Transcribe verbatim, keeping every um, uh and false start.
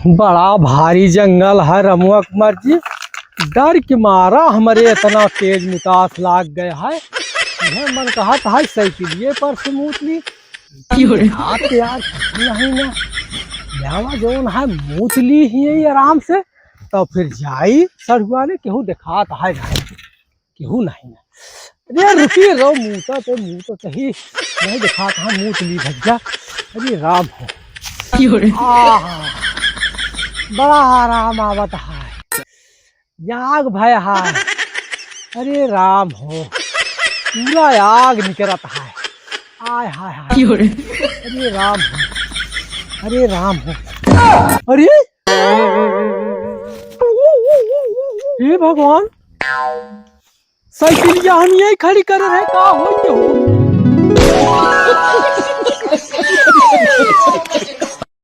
बड़ा भारी जंगल है रमुआ कुमार जी, डर के मारा हमरे इतना तेज मुतास लाग गया है। यह मन कहत है साइकिलिए पर से मूत ली। क्यों रे? हाथ यार, नहीं ना, यावा जौन है मूत ली ही है आराम से, तो फिर जाई सढ़ुआ ने केहू देखात है नहीं। केहू नहीं ना। अरे रुकिए रहो, मूता तो, मूता तो ही नहीं दिखा कहाँ मूत ली भैया। अरे राम हो। क्यों रे? आह, बड़ा आराम आवत है। आग भय है। अरे राम हो, पूरा आग निकरत है। आय हाय हाय। क्यों रे? अरे राम हो, अरे राम हो। अरे हे भगवान, साइकिलिया हम यही खड़ी करे रहे, का हो ये हो?